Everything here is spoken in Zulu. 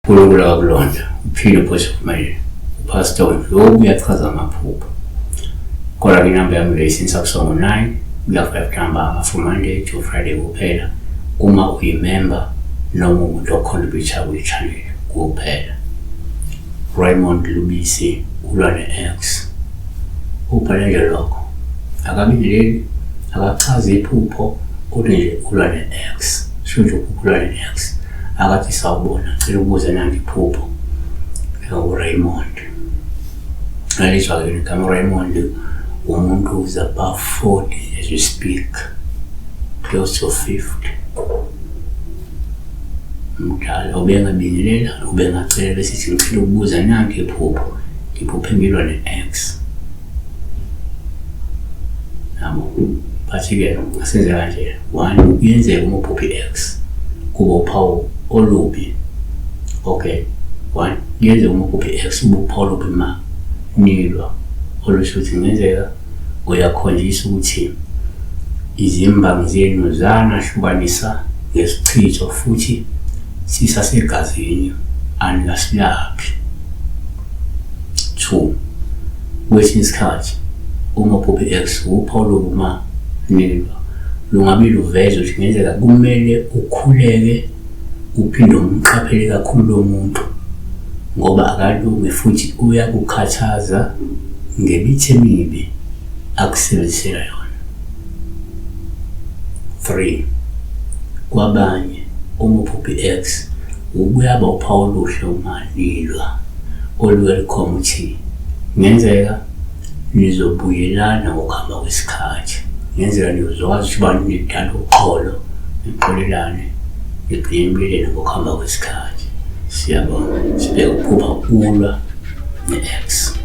uNkulunkulu akakulonda uphile uphoshe uphumelele. UPastor Ndlovu uyachaza amaphupho. Kodwa ke inamba yami uyoyisindisa kusuka ngo-9 kuya 5 ntambama from Monday to Friday kuphela uma uyimember noma umuntu ocontributor kwi-channel kuphela. Raymond Lubisi ulwa ne-ex. Ubhale nje lokho. Akabingeleli, akachazi iphupho, uthi nje ulwa ne-ex. Sho nje uphupho ulwa ne-ex. Akathi sawubona, cela ukubuza nanti iphupho. URaymond. Nalizwa-ke igama uRaymond umuntu who's above 40 as we speak. Close to 50. Mdala ubengabingelela, ubengacela bese sithi ngicela ukubuza nanti iphupho. Ngiphuphe ngilwa ne-ex. Yabo. Bathi-ke asenze kanje. One, kuyenzeka uma uphupha i-ex kuba uphawu olubi. Okay. One, kuyenzeka uma uphupha i-ex kuba uphawu olubi ma nilwa. Olusho ukuthi kungenzeka uyakhonjiswa ukuthi izimbangi zenu zanahlukanisa ngesichitho futhi sisasegazini anikasilaphi. 2 kwesinye isikhathi uma uphupha i-ex uphawu lokuma nilwa lungabe luveza ukuthi kungenzeka kumele ukhuleke uphinde umqaphele kakhulu lo muntu ngoba akalungi futhi uyakukhathaza ngemithi emibi akusebenzisela yona. 3 kwabanye uma uphupha i-ex ukuyaba uphawu oluhle uma nilwa oluke lukhomba ukuthi kungenzeka nizobuyelana ngokuhamba kwesikhathi, kungenzeka nizokwazi ukuthi uba nidale uxolo nixolelane nigcine nibuyelene ngokuhamba kwesikhathi. Siyabonga. Sibheke ukuphupha ulwa ne-ex.